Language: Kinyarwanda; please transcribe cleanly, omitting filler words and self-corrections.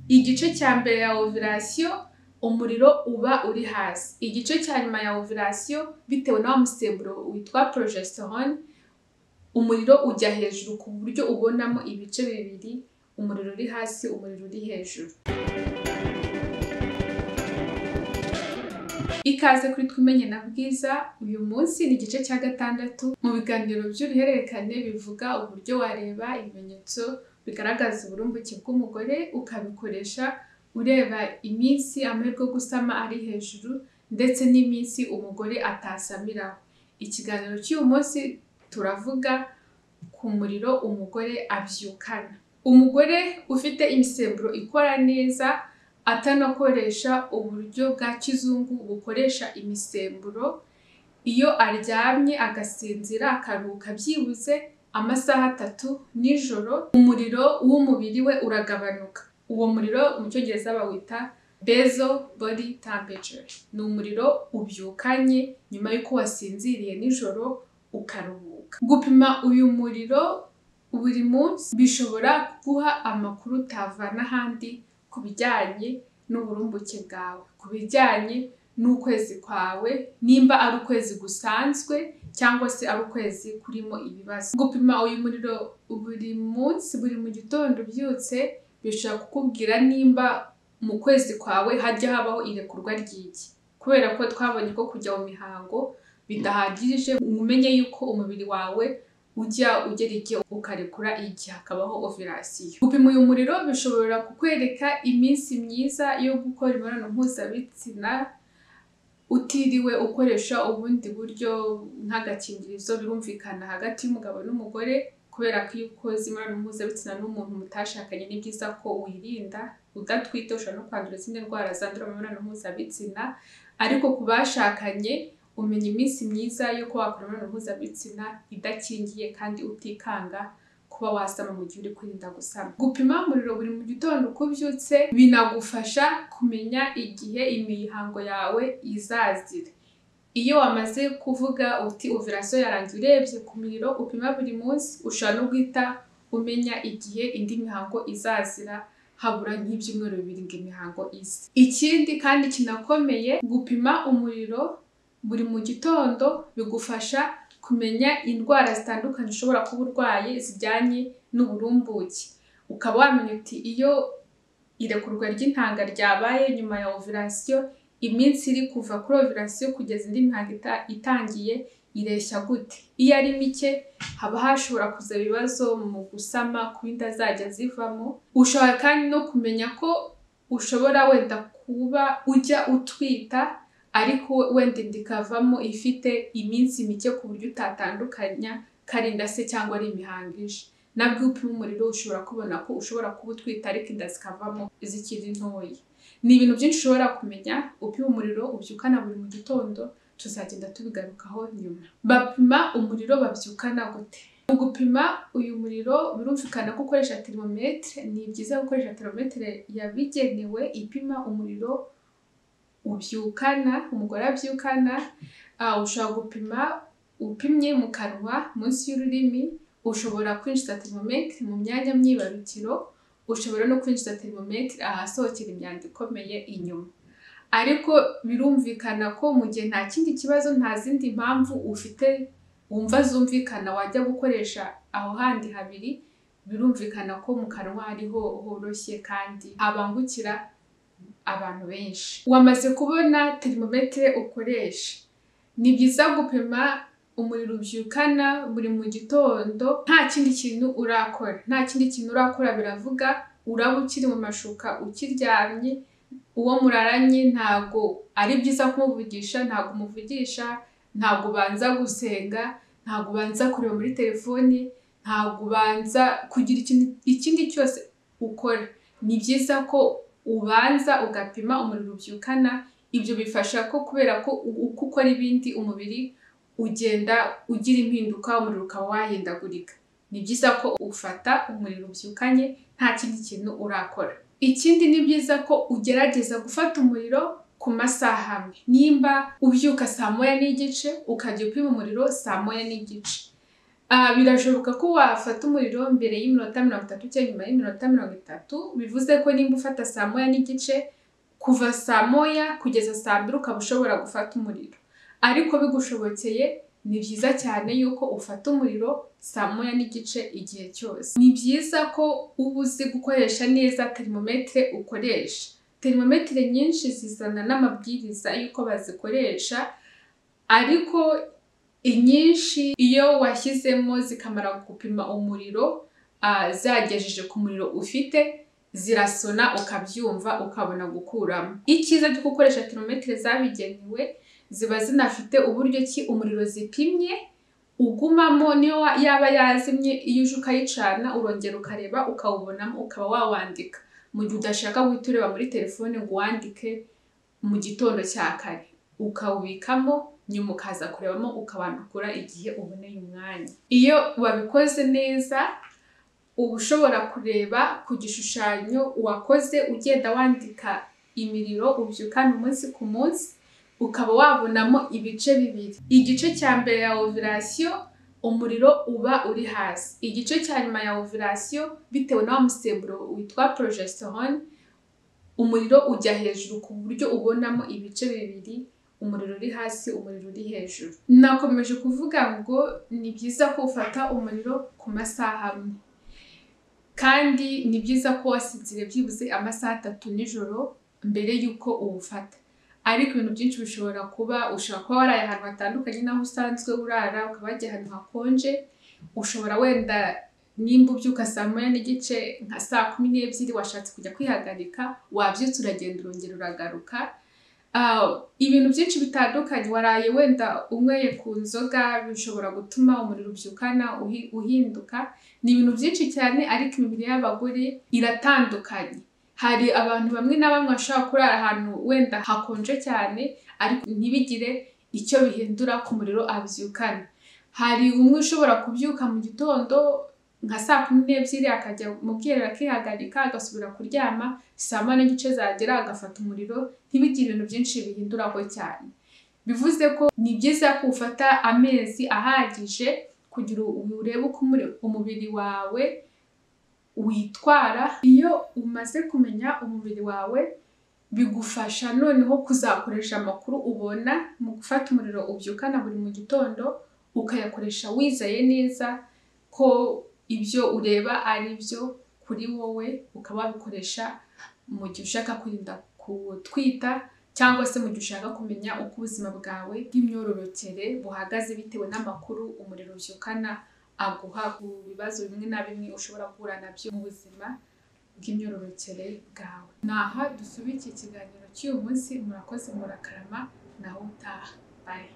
Igice cya mbere ya ovulation umuriro uba uri hasi, igice cya nyuma ya ovulation bitewe na wa musemburo witwa progesterone umuriro ujya hejuru ku buryo ubonamo ibice bibiri, umuriro uri hasi, umuriro uri hejuru. Ikaze kuri Twimenye na Bwiza, uyu munsi ni igice cya gatandatu mu biganiro by'uruhererekane bivuga uburyo wareba ibimenyetso bigaragaza uburumbuke bw'umugore ukabikoresha ureba iminsi amahirwe yo gusama ari hejuru ndetse n'iminsi umugore atasamiraho. Ikiganiro cy'uyu munsi turavuga ku muriro umugore abyukana. Umugore ufite imisemburo ikora neza atanakoresha uburyo bwa kizungu bukoresha imisemburo, iyo aryamye agasinzira akaruhuka byibuze amasaha 3 nijoro, umuriro w'umubiri we uragabanuka. Uwo muriro mu cyongereza bawita basal body temperature. Ni umuriro ubyukanye nyuma y'uko wasinziriye nijoro ukaruhuka. Gupima uyu muriro buri munsi bishobora kuguha amakuru utavana ahandi ku bijyanye n'uburumbuke bwawe, ku bijyanye n'ukwezi kwawe, nimba ari ukwezi gusanzwe cyangwa se ari ukwezi kurimo ibibazo. Gupima uyu muriro buri munsi, buri mu gitondo ubyutse, bishobora kukubwira nimba mu kwezi kwawe hajya habaho irekurwa ry'igi. Kubera ko twabonye ko kujya mu mihango bidahagije, umenye yuko umubiri wawe ujya ugera igihe ukarekura igi, hakabaho ovulation. Gupima uyu muriro bishobora kukwereka iminsi myiza yo gukora imibonano mpuzabitsina utiriwe ukoresha ubundi buryo nk'agakingirizo. Birumvikana hagati y'umugabo n'umugore, kubera ko iyo ukoze imibonano mpuzabitsina n'umuntu mutashakanye ni byiza ko wirinda, udatwite ushobora no kwandura izindi ndwara zandurira mu mibonano mpuzabitsina, ariko ku bashakanye umenya iminsi myiza yo kuba wakora imibonano mpuzabitsina idakingiye kandi utikanga kuba wasama mu gihe uri kwirinda gusama. Gupima umuriro buri mu gitondo uko ubyutse binagufasha kumenya igihe imihango yawe izazira. Iyo wamaze kuvuga uti ovulation yarangiye, urebye ku miriro upima buri munsi, ushobora no guhita umenya igihe indi mihango izazira, habura nk'ibyumweru 2 ngo imihango ize. Ikindi kandi kinakomeye, gupima umuriro buri mu gitondo bigufasha kumenya indwara zitandukanye ushobora kuba urwaye zijyanye n'uburumbuke. Ukaba wamenya uti iyo irekurwa ry'intanga ryabaye nyuma ya ovulation, iminsi iri kuva kuri ovulation kugeza indi mihango itangiye ireshya gute. Iyo ari mike haba hashobora kuza ibibazo mu gusama, kuba inda zajya zivamo. Ushobora kandi no kumenya ko ushobora wenda kuba ujya utwita ariko wenda inda ikavamo ifite iminsi mike ku buryo utatandukanya ko ari inda se cyangwa ari imihango ije. Nabwo iyo upima umuriro ushobora kubona ko ushobora kuba utwita ariko inda zikavamo zikiri ntoya. Ni ibintu byinshi ushobora kumenya upima umuriro ubyukana buri mu gitondo, tuzagenda tubigarukaho nyuma. Bapima umuriro babyukana gute? Mu gupima uyu muriro birumvikana ko ukoresha thermometre. Ni byiza gukoresha thermometre yabigenewe ipima umuriro ubyukana, umugore abyukana. Ushobora gupima upimye mu kanwa munsi y'ururimi, ushobora kwinjiza thermometre mu myanya myibarukiro, ushobora no kwinjiza thermometre ahasohokera imyanda ikomeye inyuma. Ariko birumvikana ko mu gihe nta kindi kibazo, nta zindi mpamvu ufite wumva zumvikana wajya gukoresha aho handi habiri, birumvikana ko mu kanwa ariho horoshye kandi habangukira abantu benshi. Wamaze kubona thermometre ukoresha, ni byiza gupima umuriro ubyukana buri mu gitondo nta kindi kintu urakora. Nta kindi kintu urakora biravuga uraba ukiri mu mashuka ukiryamye, uwo muraranye ntago ari byiza kumuvugisha, ntago umuvugisha, ntago ubanza gusenga, ntago ubanza kureba muri telefoni, ntago ubanza kugira ikindi cyose ukora. Ni byiza ko ubanza ugapima umuriro ubyukana. Ibyo bifasha ko kubera ko uko ukora ibindi umubiri ugenda ugira impinduka, umuriro ukaba wahindagurika. Ni byiza ko ufata umuriro ubyukanye nta kindi kintu urakora. Ikindi ni byiza ko ugerageza gufata umuriro ku masaha amwe. Nimba ubyuka saa 1:15 ukajya upima umuriro saa 1:15. Birashoboka ko wafata umuriro mbere y'iminota 30 cyangwa nyuma y'iminota 30, bivuze ko nimba ufata saa 1:30, kuva saa 1 kugeza saa 2 ukaba ushobora gufata umuriro. Ariko bigushobokeye ni byiza cyane yuko ufata umuriro saa 1:30 igihe cyose. Ni byiza ko uba uzi gukoresha neza termometre ukoresha. Termometre nyinshi zizana n'amabwiriza y'uko bazikoresha, ariko inyinshi iyo washyizemo zikamara gupima umuriro, zagejeje ku muriro ufite, zirasona ukabyumva ukabona gukuramo. Icyiza cyo gukoresha termometre zabigenewe, ziba zinafite uburyo ki umuriro zipimye ugumamo, niyo yaba yazimye iyo uje ukayicana urongera ukareba ukawubonamo ukaba wawandika, mu gihe udashaka guhita ureba muri telefone ngo uwandike mu gitondo cya kare, ukawubikamo nyuma ukaza kurebamo ukawandukura igihe uboneye umwanya. Iyo wabikoze neza uba ushobora kureba ku gishushanyo wakoze ugenda wandika imiriro ubyukana umunsi ku munsi, ukaba wabonamo ibice bibiri. Igice cya mbere ya ovulation umuriro uba uri hasi, igice cya nyuma ya ovulation bitewe na wa musemburo witwa progesterone umuriro ujya hejuru ku buryo ubonamo ibice bibiri, umuriro uri hasi, umuriro uri hejuru. Nakomeje kuvuga ngo ni byiza ko ufata umuriro ku masaha amwe, kandi ni byiza ko wasinziriye byibuze amasaha 3 nijoro mbere y'uko uwufata. Ariko ibintu byinshi bishobora kuba, ushobora kuba waraye ahantu hatandukanye n'aho usanzwe urara, ukaba wagiye ahantu hakonje, ushobora wenda nimba ubyuka saa 1:30 nka saa 12 washatse kujya kwihagarika, wabyutse uragenda urongera uragaruka. Ibintu byinshi bitandukanye, waraye wenda unyweye ku nzoga bishobora gutuma umuriro ubyukana uhinduka. Ni ibintu byinshi cyane, ariko imibiri y'abagore iratandukanye. Hari abantu bamwe na bamwe bashobora kurara ahantu wenda hakonje cyane ariko ntibigire icyo bihindura ku muriro abyukana. Hari umwe ushobora kubyuka mu gitondo nka saa 12 akajya mu bwiherero akihagarika agasubira kuryama, saa 1:30 zagera agafata umuriro, ntibigire ibintu byinshi bihinduraho cyane. Bivuze ko ni byiza ko ufata amezi ahagije kugira urebe uko umubiri wawe witwara. Iyo umaze kumenya umubiri wawe bigufasha noneho kuzakoresha amakuru ubona mu gufata umuriro ubyukana buri mu gitondo, ukayakoresha wizeye neza ko ibyo ureba ari byo kuri wowe, ukaba wabikoresha mu gihe ushaka kwirinda gutwita cyangwa se mu gihe ushaka kumenya uko ubuzima bwawe bw'imyororokere buhagaze bitewe n'amakuru umuriro ubyukana aguha ku bibazo bimwe na bimwe ushobora guhura nabyo mu buzima bw'imyororokere bwawe. Naha dusubike ikiganiro cy'uyu munsi, murakoze, murakarama, naho utaha. Bye.